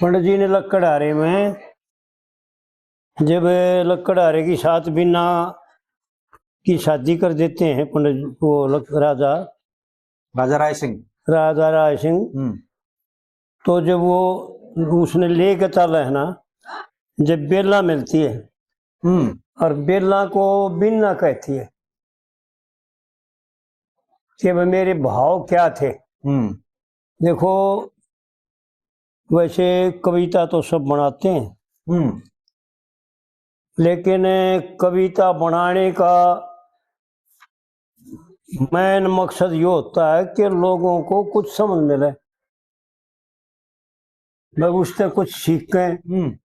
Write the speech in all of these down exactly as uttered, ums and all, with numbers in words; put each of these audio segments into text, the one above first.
पंडित जी ने लकड़हारे में, जब लकड़हारे की साथ बीना की शादी कर देते हैं पंडित, वो लक-, राजा राजा राय सिंह। राजा राय सिंग। हम्म। तो जब वो, उसने लेके चला है ना, जब बेला मिलती है, हम्म। और बेला को बीना कहती है कि भाई मेरे भाव क्या थे। हम्म। देखो, वैसे कविता तो सब बनाते हैं, हम्म। लेकिन कविता बनाने का मेन मकसद ये होता है कि लोगों को कुछ समझ मिले, मैं उससे कुछ सीखें। हम्म।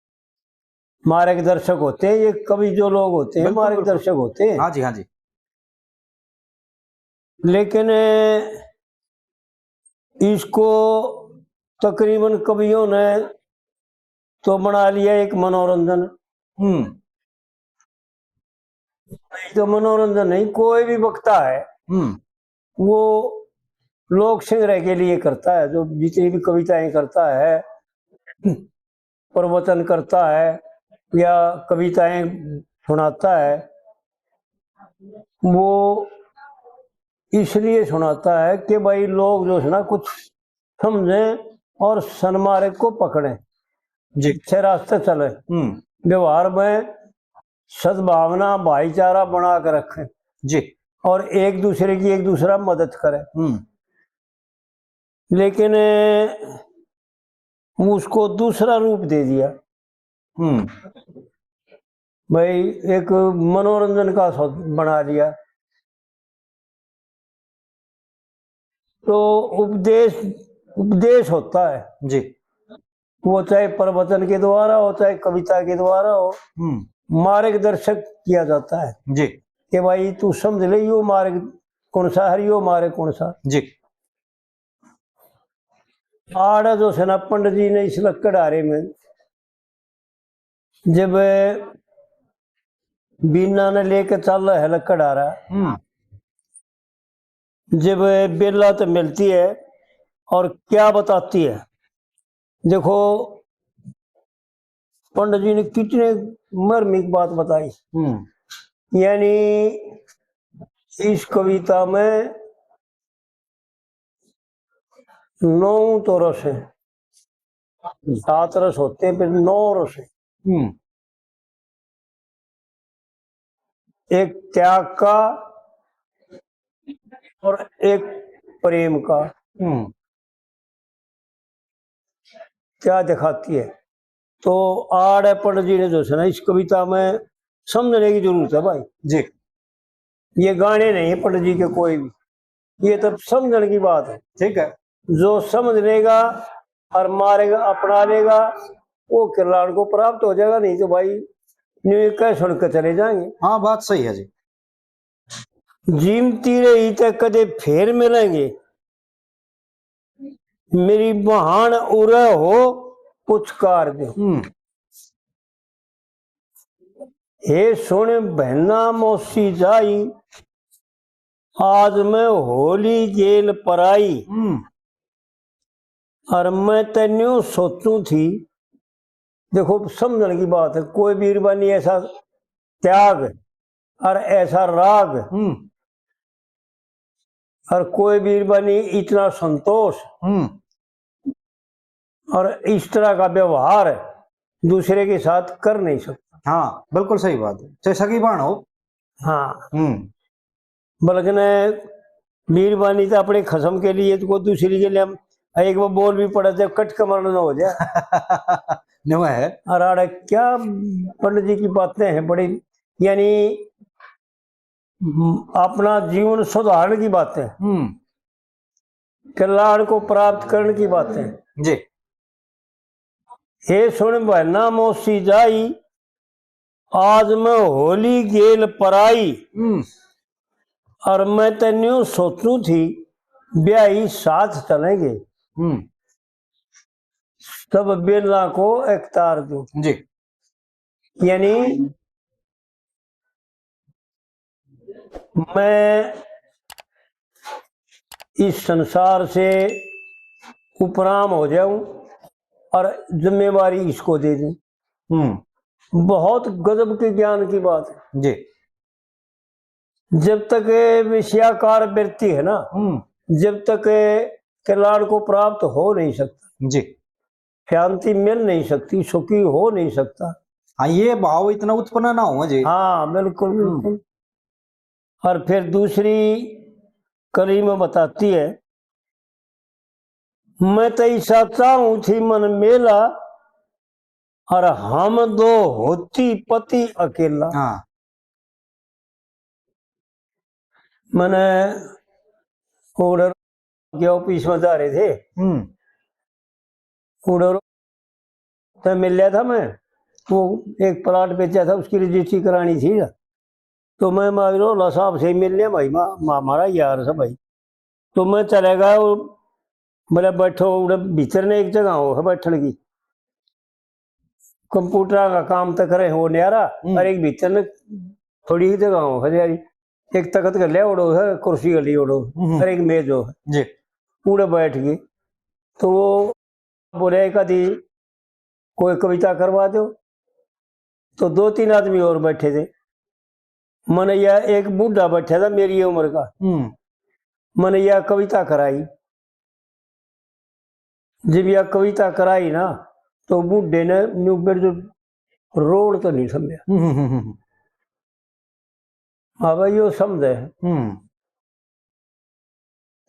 मार्गदर्शक होते हैं ये कवि, जो लोग होते हैं, बिल्कुल, बिल्कुल। मार्गदर्शक होते हैं। हाँ जी, हाँ जी। लेकिन इसको तकरीबन कवियों ने तो बना लिया एक मनोरंजन। हम्म। नहीं तो मनोरंजन नहीं, कोई भी वक्ता है, हम्म। वो लोक संग्रह के लिए करता है, जो जितनी भी कविताएं करता है, प्रवचन करता है या कविताएं सुनाता है, वो इसलिए सुनाता है कि भाई लोग जो है ना कुछ समझें और सन्मार्ग को पकड़ें, जी। अच्छे रास्ते चलें, हम्म। व्यवहार में सद्भावना, भाईचारा बना के रखें जी। और एक दूसरे की एक दूसरा मदद करें। हम्म। लेकिन उसको दूसरा रूप दे दिया। हम्म। भाई एक मनोरंजन का सौ-, बना लिया। तो उपदेश, उपदेश होता है जी। वो चाहे प्रवचन के द्वारा हो, चाहे कविता के द्वारा हो, हम्म। मार्गदर्शक किया जाता है जी। कि भाई तू समझ ले, यो मार्ग कौन सा है, यो मार्ग कौन सा जी। आड़ा जो से ना पंडित जी ने इस लकड़हारे में जब बीना ने लेके चल रहा है लकड़हारा, हम्म। जब बेला तो मिलती है और क्या बताती है। देखो पंडित जी ने कितने मर्मिक बात बताई। हम्म। यानी इस कविता में नौ तो रस है, सात रस होते हैं, फिर नौ रस है। हम्म। एक त्याग का और एक प्रेम का। हम्म। क्या दिखाती है? तो आड़े पंडित जी ने जो है ना, इस कविता में समझने की जरूरत है भाई। जी। ये गाने नहीं पंडित जी के कोई भी, ये तो समझने की बात है। ठीक है। जो समझ लेगा और मार्ग अपना लेगा, वो कल्याण को प्राप्त हो जाएगा, नहीं तो भाई न्यू कह सुन के चले जाएंगे। हाँ, बात सही है जी। जीमती रही ते कदे फेर मिलेंगे, मेरी बहान उरे हो पुचकार दे। हम्म। हे सुन बहना मौसी जाई, आज मैं होली गेल पराई। हम्म। और मैं तन्यू सोचूं थी, देखो समझण की बात है, कोई बीरबानी ऐसा त्याग और ऐसा राग हम्म। और कोई बीरबानी इतना संतोष हम्म। और इस तरह का व्यवहार दूसरे के साथ कर नहीं सकता। हाँ, बिल्कुल सही बात है, चाहे सगी बहन हो। हाँ। हम्म। बल्कि ने बीरबानी तो अपने खसम के लिए तो कोई दूसरी के लिए हम एक बार बोल भी पड़ा तो कट के मरण न हो जाए। नवा है। और आड़े क्या पंडित जी की बातें हैं बड़ी, यानी अपना जीवन सुधारण की बातें, हम्म। कल्याण को प्राप्त करने की बातें। जी। हे सुन बहना मौसी जाई, आज मैं होली गेल पराई। हम्म। और मैं तन्यू सोचूं थी, ब्याही साथ चलेंगे। हम्म। सब बेला को इकतार दूं। जी। यानी मैं इस संसार से उपराम हो जाऊं और जिम्मेवारी इसको दे दी। हम्म। बहुत गजब के ज्ञान की बात है। जी। जब तक विषयाकार वृत्ति है ना, हम्म। जब तक कल्याण को प्राप्त हो नहीं सकता, जी। शांति मिल नहीं सकती, सुखी हो नहीं सकता। हाँ, ये भाव इतना उत्पन्न ना हो जी। हाँ, बिल्कुल, हम्म। बिल्कुल। और फिर दूसरी कली में बताती है, मैं तो ऐसा चाहूं थी मन मेला, और हम दो होती पति अकेला। हाँ। मैंने ऑर्डर के ऑफिस में जा रहे थे। हम्म। ऑर्डर तो मिल लिया था मैं, वो एक प्लाट बेचा था, उसकी रजिस्ट्री करानी थी ना। तो मैं माविरोला साहब से मिल लिया भाई, मा-, मा-, हमारा यार से भाई। तो मैं चले गया, वो बोले, "बैठो।" उड़े भीतर ने एक जगह हो है बैठने की, कंप्यूटर का काम तो करे हो न्यारा, हम्म। और एक भीतर ने थोड़ी ही जगह हो है न्यारी, एक तख्त कर लिया ओड़ो है, कुर्सी कर ली ओड़ो, हम्म। और एक मेज हो है। जी। उड़े बैठ गए। तो वो बोले, "कदी कोई कविता करवा दो।" तो दो तीन आदमी और बैठे थे। मैंने यह एक बूढ़ा बैठा था मेरी उम्र का, हम्म। मैंने यह कविता कराई। जब यह कविता कराई ना, तो बूढ़े ने न्यू मेरे जो रोड तो नहीं समझा। हम्म, हम्म, हम्म, हम्म। हाँ भाई, यो समझे। हम्म।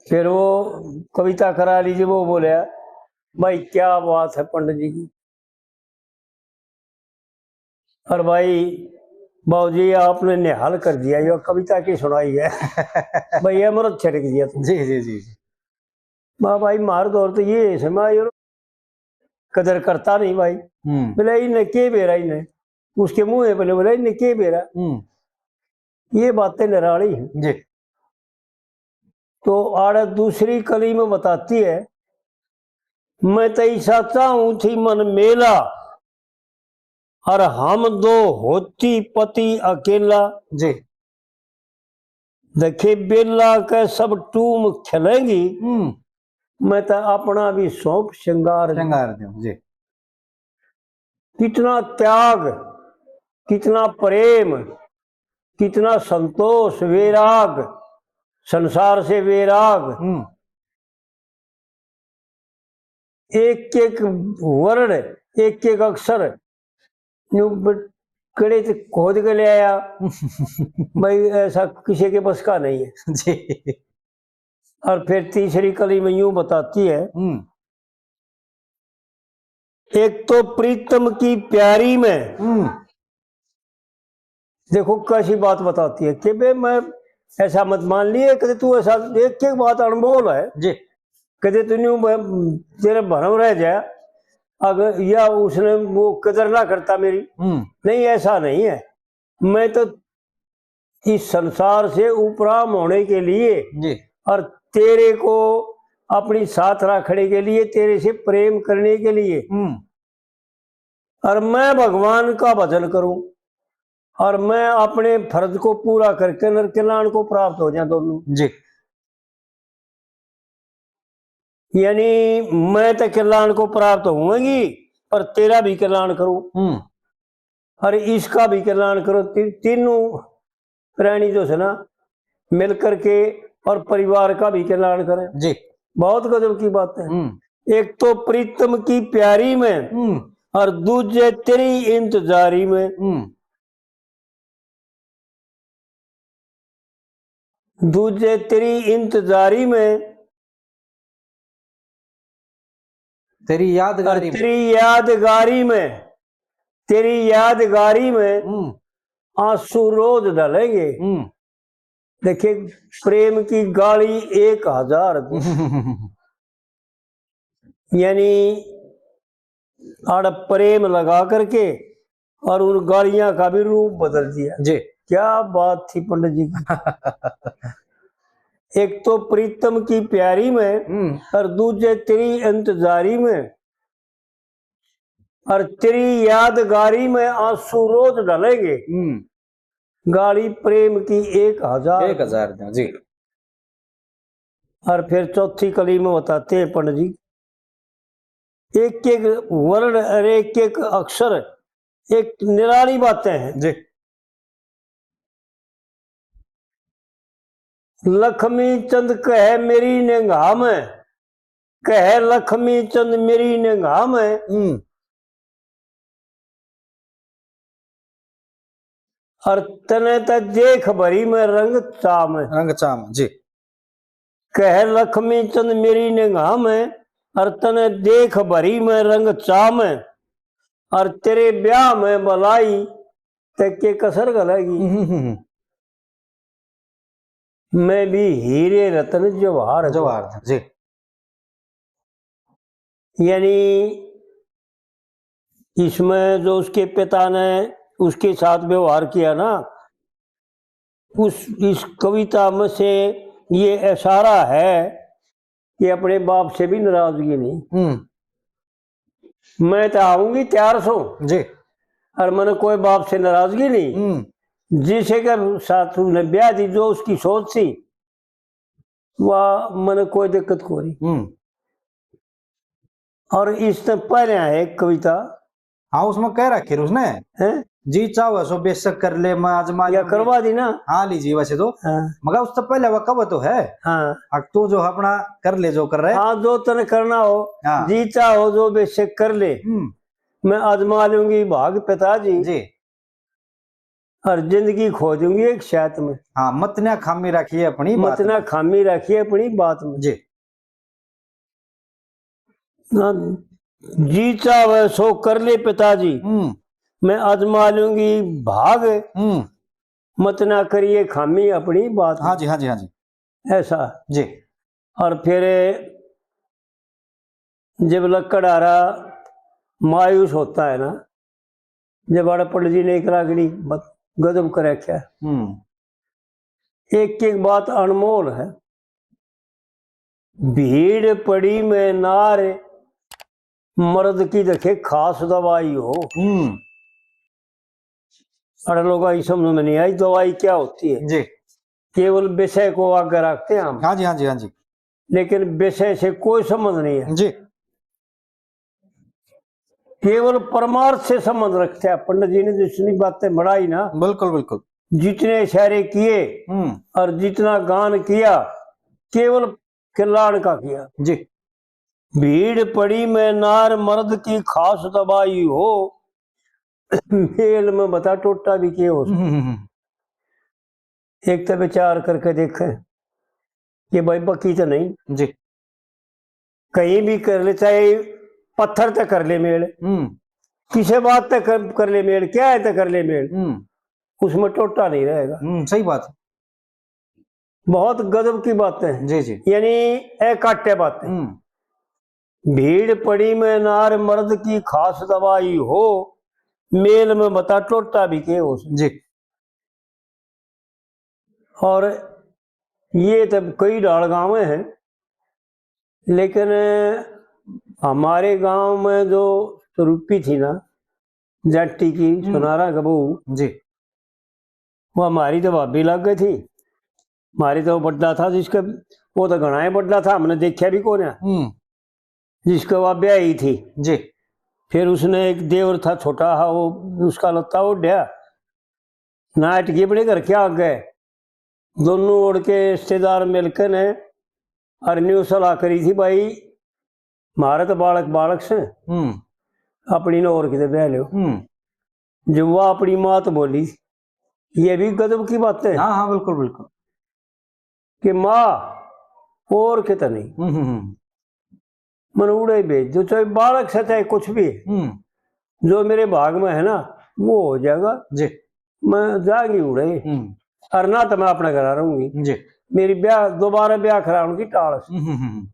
फिर वो कविता करा लीजिए, वो बोले, "भाई, क्या बात है पंडित जी की, और भाई, बाबू जी, आपने निहाल कर दिया, यो कविता की सुनाई है।" भाई, ये अमृत छिड़क दिया तुम। जी, जी, जी, जी। माँ भाई, मार दौर तो ये है, मैं यो कदर करता नहीं भाई। हम्म। बोले, "इन्हें के बेरा इन्हें?" उसके मुंह पे बोले, "इन्हें के बेरा?" हम्म। ये बातें निराली हैं। जी। तो आड़े दूसरी कली में बताती है, मैं तो ऐसा चाहूं थी मन मेला, और हम दो होती पति अकेला। जी। देखे बेला के सब टूम खिलेंगी, हम्म। मैं तो अपना भी सौंप श्रृंगार दूं। श्रृंगार दूं, जी। कितना त्याग, कितना प्रेम, कितना संतोष, वैराग, संसार से वैराग। हम्म। एक एक वर्ड, एक एक अक्षर न्यू ब-, कड़े से खोद के ले आया। भाई, ऐसा किसी के बस का नहीं है। जी। और फिर तीसरी कली में यूं बताती है, हम्म। एक तो प्रीतम की प्यारी में, हम्म। देखो कैसी बात बताती है कि बे, मैं ऐसा मत मान लिए, कदे तू ऐसा एक एक बात अनमोल है। जी। कदे तू न्यू ब-, तेरे भरम रह जाए, अगर या उसने वो कदर ना करता मेरी। हम्म। नहीं, ऐसा नहीं है। मैं तो इस संसार से उपराम होने के लिए जी। और तेरे को अपनी साथ रखने के लिए, तेरे से प्रेम करने के लिए, हम्म। और मैं भगवान का भजन करूं और मैं अपने फर्ज को पूरा करके नर कल्याण को प्राप्त हो जाए दोनों। जी। यानी मैं तो कल्याण को प्राप्त होऊंगी, पर तेरा भी कल्याण करूं, हम्म। और इसका भी कल्याण करो। ती-, तीनों प्राणी जो है ना, मिल करके और परिवार का भी कल्याण करें। जी। बहुत गजब की बात है। हम्म। एक तो प्रीतम की प्यारी में, हम्म। और दूजे तेरी इंतजारी में। हम्म। दूजे तेरी इंतजारी में, तेरी यादगारी और में। तेरी यादगारी में, तेरी यादगारी में हम्म। आंसू रोज ढलेंगे। हम्म। देखिए, प्रेम की गाली एक हजार दे। यानी आड़ प्रेम लगा करके और उन गालियां का भी रूप बदल दिया। जी। क्या बात थी पंडित जी की। एक तो प्रीतम की प्यारी में हम्म। और दूजे तेरी इंतजारी में और तेरी यादगारी में आंसू रोज ढलेंगे। हम्म। गाली प्रेम की एक हजार। एक हजार दें, जी। और फिर चौथी कली में बताते हैं पंडित जी, एक एक वर्ड और एक एक अक्षर एक निराली बातें हैं। जी। लखमी चंद कहे मेरी निगाह में, कहे लखमी चंद मेरी निगाह में, हम्म। और तने त देख भरी में रंग चाम। रंग चाम, जी। कह लखमी चंद मेरी निगाह में, और तने देख भरी में रंग चाम, और तेरे ब्याह में बुलाई ते के कसर घलेगी। हम्म, हम्म, हम्म। मैं भी हीरे रतन जवाहर दूं। जवाहर दूं, जी। यानी इसमें जो उसके पिता ने उसके साथ व्यवहार किया ना, उस, इस कविता में से ये इशारा है कि अपने बाप से भी नाराजगी नहीं। हम्म। मैं तो आऊंगी तैयार सो। जी। और मैंने कोई बाप से नाराजगी नहीं। हम्म। जिसे के साथ तूने ब्याह दी, जो उसकी सोच थी, वह मैंने कोई दिक्कत को नहीं। हम्म। और इससे पहले है एक कविता। हाँ, उसमें कह रखी उसने, हैं? जी चाहो सो बेशक कर ले, मैं आजमा या लूंगी। करवा दी ना। हाँ, लीजिए वैसे तो। हाँ। मगर उससे पहले वह कब तो है। हाँ। अब तू जो अपना कर ले, जो कर रहे। हाँ, जो तने करना हो, हाँ। जी चाहो जो बेशक कर ले, हम्म। मैं आजमा लूंगी भाग पिताजी। जी। और जिंदगी खो दूंगी एक शैत में। हाँ, मत ना खामी रखिए अपनी बात मत ना में। खामी रखिए अपनी बात में। जी। ना, जी चाहे सो कर ले पिताजी, हम्म। मैं आजमा लूंगी भाग, हम्म। मत ना करिए खामी अपनी बात हाँ में। जी, हाँ जी, हाँ जी। ऐसा। जी। और फिर जब लकड़हारा मायूस होता है ना, जब आड़े पंडित जी ने एक रागड़ी बत-, गजब कर रखा। हम्म। एक एक बात अनमोल है। भीड़ पड़ी में नार, मर्द की देखे खास दवाई हो। हम्म। अरे लोग, आई समझ में नहीं आई दवाई क्या होती है। जी। केवल विषय को आगे रखते हैं हम। हाँ जी, हाँ जी, हाँ जी। लेकिन विषय से कोई संबंध नहीं है। जी। केवल परमार्थ से संबंध रखते हैं। पंडित जी ने जितनी बातें बढ़ाई ना, बिल्कुल, बिल्कुल। जितने इशारे किए हम्म। और जितना गान किया, केवल कल्याण का किया। जी। भीड़ पड़ी में नार, मर्द की खास दवाई हो, मेल में बता टोटा भी के हो। हम्म, हम्म, हम्म। एक तो विचार करके देखें कि भाई बकी तो नहीं। जी। कहीं भी कर ले, चाहे पत्थर तक कर ले मेल, हम्म। किसे बात तक कर, कर ले मेल, क्या है तक कर ले मेल, हम्म। उसमें टोटा नहीं रहेगा। हम्म, सही बात। बहुत गजब की बातें हैं। जी, जी। यानी अकाट्य बातें। हम्म। भीड़ पड़ी में नार, मर्द की खास दवाई हो, मेल में बता टोटा भी के हो। जी। और ये तो कई ढाल गाँव हैं, लेकिन हमारे गांव में जो स्वरूपी थी ना, जाटी की, हम्म। सुनारा का बहू, जी। वो हमारी तो भाभी लग गई थी। हमारी तो बड्डा था जिसके, वो तो घणा ही बड्डा था, हमने देखा भी कौन है। हम्म। जिसके वो ब्याही थी। जी। फिर उसने एक देवर था छोटा हा, वो उसका लत्ता ओढ़या, नाटकी बड़े घर के आगे, दोनों ओढ़ के रिश्तेदार मिलकर ने और न्यू सलाह करी थी, भाई, म्हारे तो बालक बालक से, हम्म। अपनी ने और किते ब्याह लो। हम्म। जो वह अपनी माँ तो बोली, ये भी गजब की बात है। हाँ, हाँ, बिल्कुल, बिल्कुल। कि माँ, और किते नहीं। हम्म, हम्म, हम्म। मन उड़े ही भेज दो, चाहे बालक से, चाहे कुछ भी, हम्म। जो मेरे भाग में है ना, वो हो जाएगा। जी। मैं जाएंगी उड़े, हम्म। और ना तो मैं अपने घर रहूंगी। जी। मेरी ब्याह, दोबारा ब्याह कराने की टाल से। हम्म, हम्म, हम्म।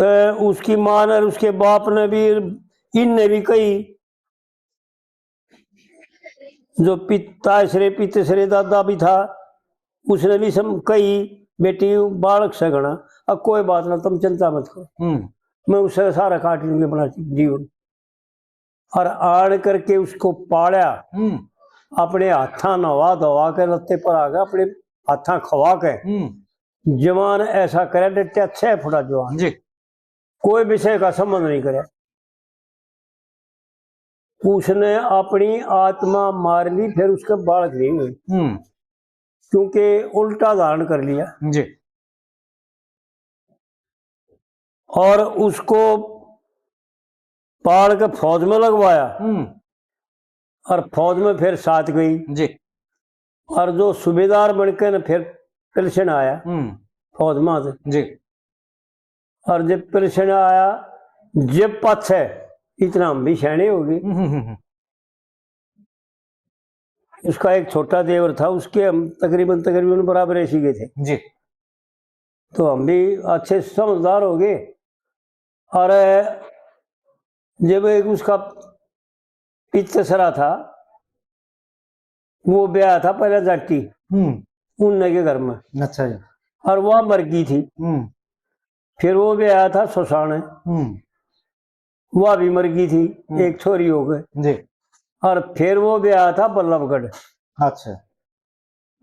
तो उसकी माँ ने और उसके बाप ने भी, इनने भी कही, जो पिता श्री, पिता श्री दादा भी था, उसने भी सम-, कही, "बेटी, बालक से घणा, अब कोई बात ना, तुम चिंता मत करो, हम्म। मैं उससे सारा काट लूंगी अपना जीवन।" और आड़ करके उसको पाला, हम्म। अपने हाथा नवा धवा के लत्ते पर आ गया, अपने हाथा खवा के, हम्म। जवान ऐसा करे, डटिया छह फुटा जवान। जी। कोई विषय का संबंध नहीं करे। उसने अपनी आत्मा मार ली, फिर उसके बालक नहीं हुए, हम्म। क्योंकि उल्टा धारण कर लिया। जी। और उसको पाल के फौज में लगवाया, हम्म। और फौज में फिर साथ गई। जी। और जो सूबेदार बन के न फिर पेंशन आया, हम्म। फौज में से। जी। और जब पेंशन आया, जब पाछे, इतना हम भी सियाणे हो गए। हम्म, हम्म, हम्म। उसका एक छोटा देवर था, उसके हम तकरीबन, तकरीबन बराबर ऐसी गए थे। जी। तो हम भी अच्छे समझदार हो गए। और जब एक उसका पितसरा था, वो ब्याह था पहले जाटी, हम्म। उनने के घर में। अच्छा जी। और वह मर गई थी। हम्म। फिर वो ब्याह था सोसाने, हम्म। वह भी मर गई थी, हम्म। एक छोरी हो गई। जी। और फिर वो ब्याह था बल्लभगढ़। अच्छा।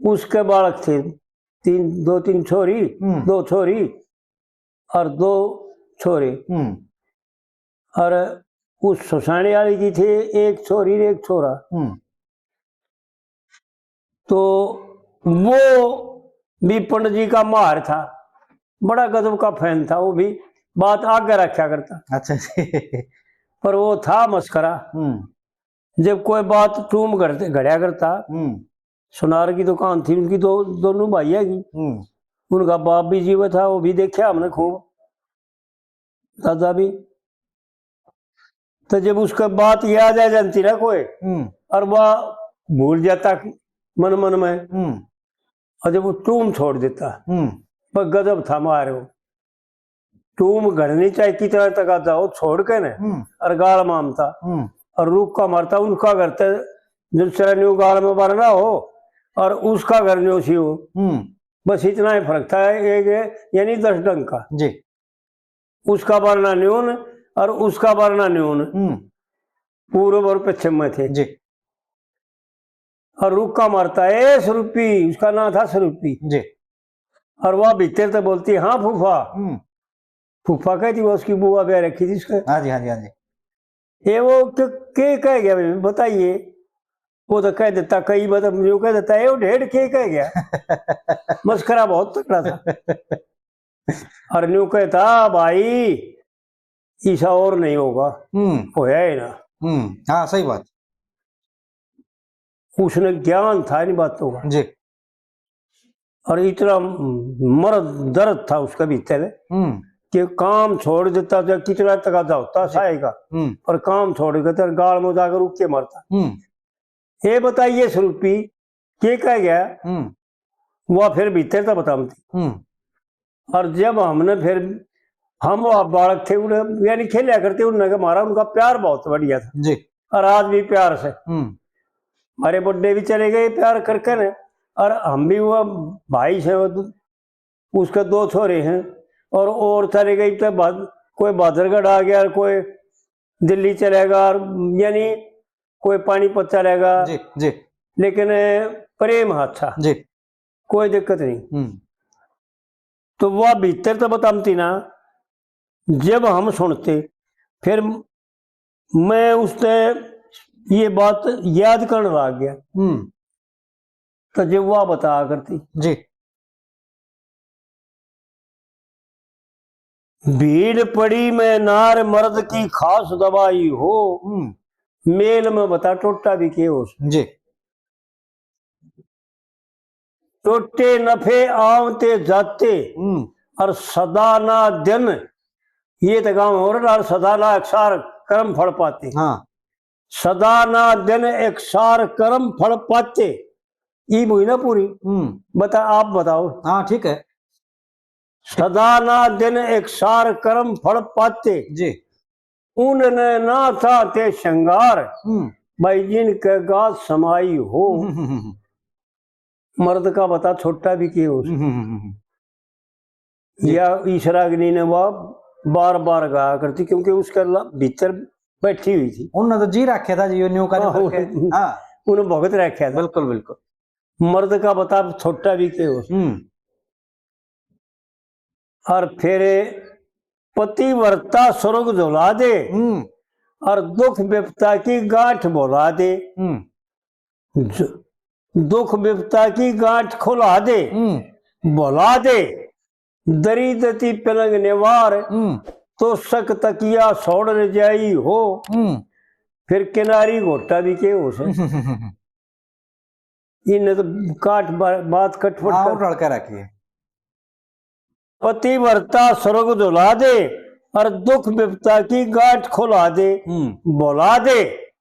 उसके बालक थे तीन, दो तीन छोरी, हम्म। दो छोरी और दो छोरे। हम्म। और उस सोसाने वाली की थे एक छोरी और एक छोरा। हम्म। तो वो भी पंडित जी का मार था, बड़ा गजब का फैन था, वो भी बात आगे रखा करता। अच्छा जी। पर वो था मस्करा। हम्म। जब कोई बात टूम घड़-, घड़या करता, हम्म। सुनार की दुकान थी उनकी, दो, दोनों भाइया की। हम्म। उनका बाप भी जीवित था, वो भी देखा हमने खूब, दादा भी। तो जब उसका बात याद आ जाती ना कोई, हम्म। और वह भूल जाता मन मन में, हम्म। और जब वो टूम छोड़ देता, हम्म। पर गजब था मार वो। टूम घड़नी चाहे कितना तक आता हो, छोड़ के ने, हम्म। और गाल मामता, हम्म। और रुक्का मारता, उनका घर ते जो चरा न्यू गाल में भरना हो, और उसका घर न्यू सी हो। हम्म। बस इतना ही फर्क था, एक, यानी दस डंग का। जी। उसका भरना न्यून और उसका भरना न्यून। हम्म। पूर्व और पश्चिम में थे। जी। और रुक्का मारता, "ए स्वरूपी", उसका नाम था स्वरूपी। जी। और वह भीतर तो बोलती, "हाँ फूफा।" हम्म। फूफा कहती, वो उसकी बुआ ब्याह रखी थी उसके। हाँ जी, हाँ जी, हाँ जी। "ये वो के, के कह गया भाई, बताइए।" वो तो कह देता, कई बार तो मुझे कह देता, "ये वो ढेड के कह गया?" मस्करा बहुत तगड़ा था। और न्यू कहता, "भाई, ऐसा और नहीं होगा, हम्म। होया ही ना।" हम्म, हाँ, सही बात। उसने ज्ञान था इन बातों का। जी। और इतना मर्द दर्द था उसके भीतर, हम्म। कि काम छोड़ देता, चाहे कितना तकाजा होता जी। साय का, हम्म। और काम छोड़ के तेरे गाल में जाकर रुक के मरता। हम्म। "ये बताइए स्वरूपी, के कह गया?" हम्म। वह फिर भीतर तो बताती। हम्म। और जब हमने फिर, हम वो बालक थे, उन्हें यानी खेलिया करते, उन्हें के मारा, उनका प्यार बहुत बढ़िया था। जी। और आज भी प्यार से। हम्म। हमारे बुड्ढे भी चले गए प्यार करके ने, और हम भी, वो भाई से, वो दू-, उसके दो छोरे हैं, और, और चले गए तो बाद, कोई बहादुरगढ़ आ गया, कोई दिल्ली चलेगा, और यानी कोई पानीपत चलेगा। जी, जी। लेकिन प्रेम है अच्छा। जी। कोई दिक्कत नहीं। हम्म। तो वह भीतर तो बताती ना, जब हम सुनते, फिर मैं उससे ये बात याद करने लग गया। हम्म। तो जब वह बताया करती। जी। "भीड़ पड़ी में नार मर्द की खास दवाई हो।" हम्म। मेल में बता टोटा भी के हो। जी। टोटे नफे आवते जाते, हम्म। और सदा ना दिन, ये तो गाँव हो रहा, और सदा ना अक्षर कर्म फल पाते। हाँ। सदा ना दिन अक्षर कर्म फल पाते। ई हुई ना पूरी? हम्म। बता, आप बताओ। हाँ, ठीक है। सदा ना दिन अक्षर कर्म फल पाते। जी। उनने ना चाहते श्रृंगार, हम्म। भाई जिनके गात समाई हो। हम्म, हम्म, हम्म। मर्द का बता छोटा भी के हो। हम्म, हम्म, हम्म, हम्म। या ईश्वराग्नि ने वह बार बार गाया करती, क्योंकि उसके ला-, भीतर बैठी हुई थी। उनने तो जी रखे था जी, यो न्यू करे हाँ, करके। उन-, हाँ। उन्हें भुगत रखे था। बिल्कुल, बिल्कुल। मर्द का बता छोटा भी के हो। हम्म। और फिर पतिव्रता स्वर्ग झुला दे, हम्म। और दुख विपता की गांठ भुला दे। हम्म। ज-, दुख विपता की गांठ खुला दे, हम्म। भुला दे, दरी दती पलंग निवार, हम्म। तो सक तकिया छोड़ रजाई हो, हम्म। फिर किनारी घोटा भी के हो से। इन्हें तो काट बा-, बात कटवट हाँ, कर। उठल के रखिए। पतिव्रता स्वर्ग झुला दे और दुख विपता की गांठ खुला दे, हम्म। भुला दे,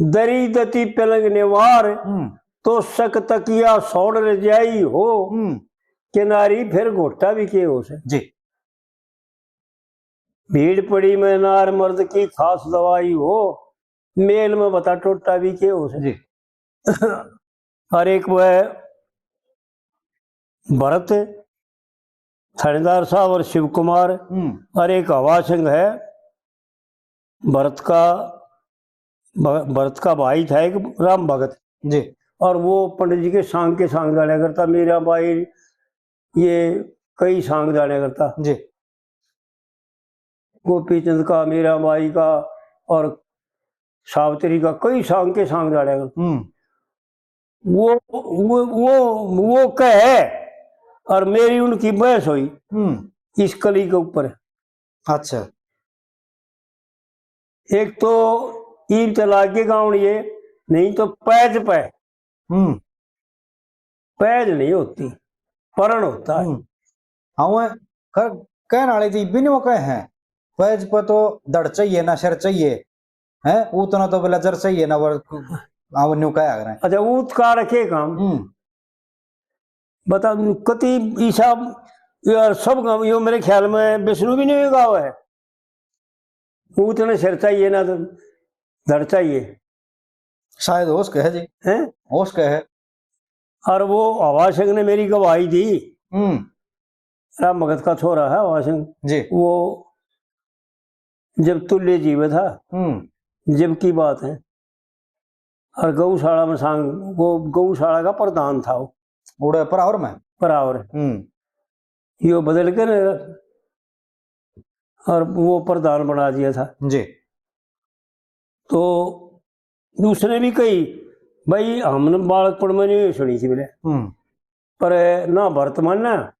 दरी दती पलंग निवार, हम्म। तो सक तकिया छोड़ रजाई हो, हम्म। किनारी फिर घोटा भी के हो से। जी। भीड़ पड़ी में नार मर्द की खास दवाई हो, मेल में बता टोटा भी के हो से। जी। और एक वह भरत थानेदार साहब और शिव कुमार हम्म। और एक हवा सिंह है, भरत का, भ-, भरत का भाई था एक राम भगत। जी। और वो पंडित जी के सांग के सांग जाने करता, मीरा बाई, ये कई सांग जाने करता। जी। गोपी चंद का, मीरा बाई का और सावित्री का, कई सांग के सांग जाने करता। हम्म। वो, वो, वो, वो कहे और मेरी उनकी बहस हुई हम्म। इस कली के ऊपर। अच्छा। एक तो ईब चला के गावण ये, नहीं तो पैज पे। हम्म। पैज नहीं होती, परण होता है। हम्म। हाँ, वो कर-, कहने वाले जी बिन वो कहे हैं, पैज पे तो धड़ चाहिए ना सिर चाहिए, हैं? उतना तो बोला जर चाहिए ना, पर हाँ, वो न्यू कहा करें। अच्छा, ऊत का रखे काम। हम्म। बता, कति ईसा, यार, सब गाँव, यो मेरे ख्याल में विष्णु भी नहीं गाँव है। ऊत ने सिर चाहिए ना तो धड़ चाहिए। शायद होश के है जी। हैं? होश के है। और वो हवा सिंह ने मेरी गवाही दी। हम्म। राम भगत का छोरा है हवा सिंह। जी। वो जब तुल्य जीवे था, हम्म। जब की बात है, और गौशाला में सांग, वो गौशाला का प्रधान था वो। उड़े परावर में? परावर। हम्म। यो बदल के न, और वो प्रधान बना दिया था। जी। तो उसने भी कही, भाई, हमने बालकपण में नहीं सुनी थी बोले, हम्म। पर ना भरत मान्या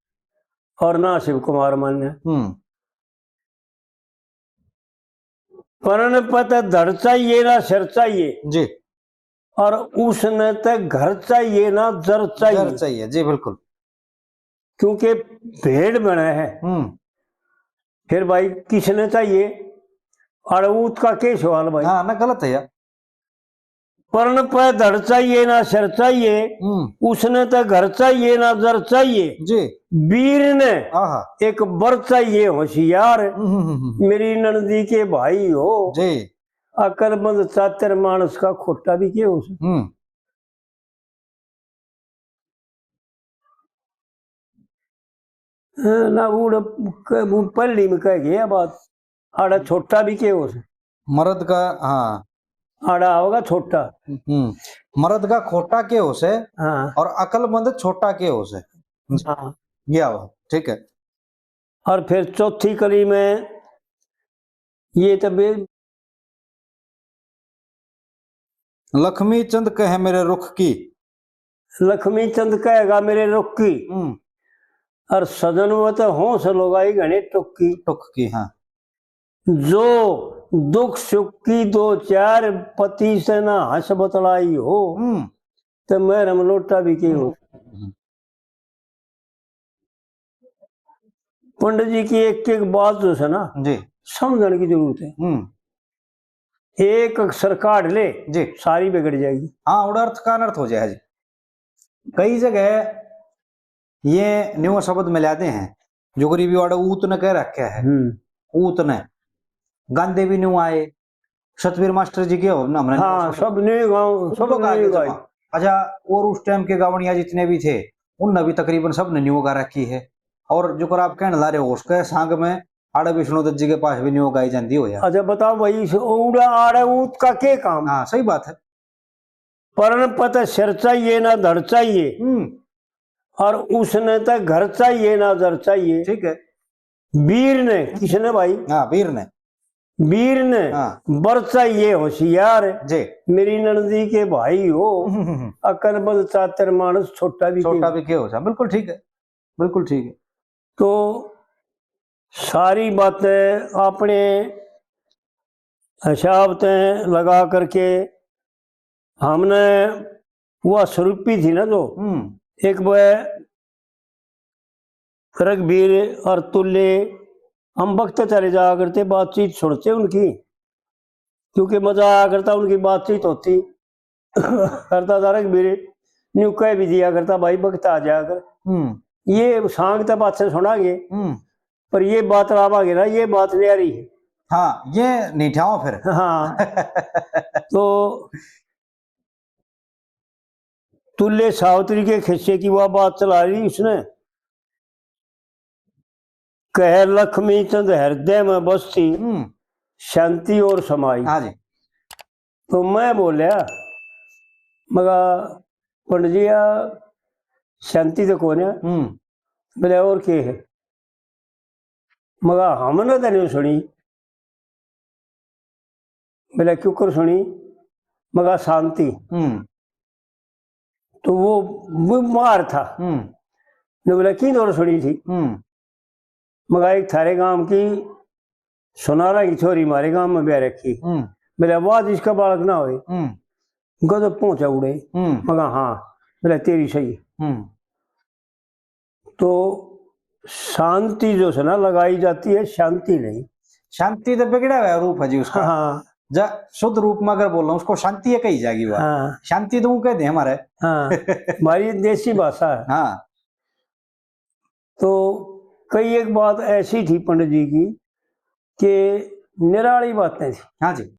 और ना शिव कुमार मान्या। हम्म। परण पत धड़ चाहिए ना सिर चाहिए। जी। और उसने ते घर चाहिए ना जर चाहिए। जर चाहिए, जी, बिल्कुल। क्योंकि भेड़ बने है। हम्म। फिर भाई, किसने चाहिए? अरे, ऊत का के सवाल भाई? हाँ, ना, गलत है यार। परण पे धड़ चाहिए ना सिर चाहिए, हम्म। उसने तो घर चाहिए ना जर चाहिए। जी। वीर ने आहा। एक बर चाहिए होशियार, हम्म, हम्म, हम्म। मेरी नंदी के भाई हो। जी। अकलमंद चातर मानस का खोटा भी के हो से। हम्म। हाँ, ना, वो क-, वो पहली में कह गया बात, आड़ा छोटा भी के हो से। मर्द का, हाँ। आड़ा होगा छोटा। हम्म। मर्द का खोटा के हो से हाँ। और अकलमंद छोटा के हो से। हाँ। ये हुआ, ठीक है। और फिर चौथी कली में ये तो बे- लक्ष्मी चंद कहे मेरे रुख की। लक्ष्मी चंद कहेगा मेरे रुख की। हम्म। और सजन वो तो होश लगाई घने टुक की। टुक की, हाँ। जो दुख सुख की दो चार पति से ना हंस बतलाई हो, हम्म। तो मैं रमलोटा भी की हूँ। हम्म। पंडित जी की एक एक बात जो है ना, जी। समझने की जरूरत है। हम्म। एक अक्षर काट ले, जी। सारी बिगड़ जाएगी। हाँ, और अर्थ का अनर्थ हो जाए जी। कई जगह ये न्यू शब्द मिलाते हैं, जो गरीबी वाले ऊत ने कह रखे है, हम्म। ऊत ने। गांधे भी न्यू आए, सतबीर मास्टर जी के हो ना, हमने हाँ, सब न्यू गाँव, सब न्यू गाए। अच्छा, और उस टाइम के गावणिया जितने भी थे, उनने भी तकरीबन सब ने न्यू गा रखी है। और जो कर आप कहने ला रहे हो, उसके सांग में आड़े विष्णु दत्त जी के पास भी न्यू गाई जाती हो यार। अच्छा, बताओ भाई, इस उड़ा आड़े ऊत का के काम? हाँ, सही बात है। परण पत सिर चाहिए ना धड़ चाहिए, हम्म। और उसने तो घर चाहिए ना जर चाहिए। ठीक है। वीर ने, किसने भाई? हाँ, वीर ने। वीर ने हाँ। बरचा ये होशियार, जी। मेरी ननदी के भाई हो, हम्म, हम्म, हम्म। अकलमंद चातुर मानस छोटा भी छोटा के। भी के हो सा, बिल्कुल ठीक है, बिल्कुल ठीक है। तो सारी बातें अपने हिसाब ते लगा करके हमने वो स्वरूपी थी ना जो, हम्म। एक वह रघुबीर और तुल्ले, हम वक्त चले जाया करते, बातचीत सुनते उनकी, क्योंकि मजा आया करता उनकी बातचीत होती। करता था रघुबीर, न्यू कह भी दिया करता, "भाई, वक्त आ जाया कर।" हम्म। ये सांग तो बात से सुनांगे, हम्म। पर ये बात लावांगे ना, ये बात न्यारी है। हाँ, ये नहीं ठाओ फिर। हाँ। तो तुल्ले सावित्री के खिस्से की वह बात चला ली उसने, कह लक्ष्मी चंद हृदय में बसती, हम्म। शांति और समाई। हाँ जी। तो मैं बोलिया, मगा, "पंडित जी, या शांति तो कोन्या।" हम्म। बोले, "और के है?" मगा, "हमने तो नहीं सुनी।" बोले, "क्यों कर सुनी?" मगा, "शांति।" हम्म। तो वो, वो मार था। हम्म। ने बोला, "की दौर सुनी थी?" हम्म। मगा, "एक थारे गांव की सोनारा की छोरी मारे गांव में ब्याह रखी।" हम्म। बोला, "वाह, जिसका बालक ना होए।" हम्म। गजब पहुंचा उड़े। हम्म। मगा, "हाँ।" बोला, "तेरी सही।" हम्म। तो शांति जो है ना लगाई जाती है, शांति नहीं। शांति तो बिगड़ा हुआ रूप है जी उसका। हाँ। जा शुद्ध रूप में अगर बोलना, उसको शांति ये कही जाएगी बात। हाँ। शांति तो वो कह दे हमारे। हाँ, हमारी देसी भाषा है। हाँ। तो कई एक बात ऐसी थी पंडित जी की कि निराली बातें थी। हाँ जी।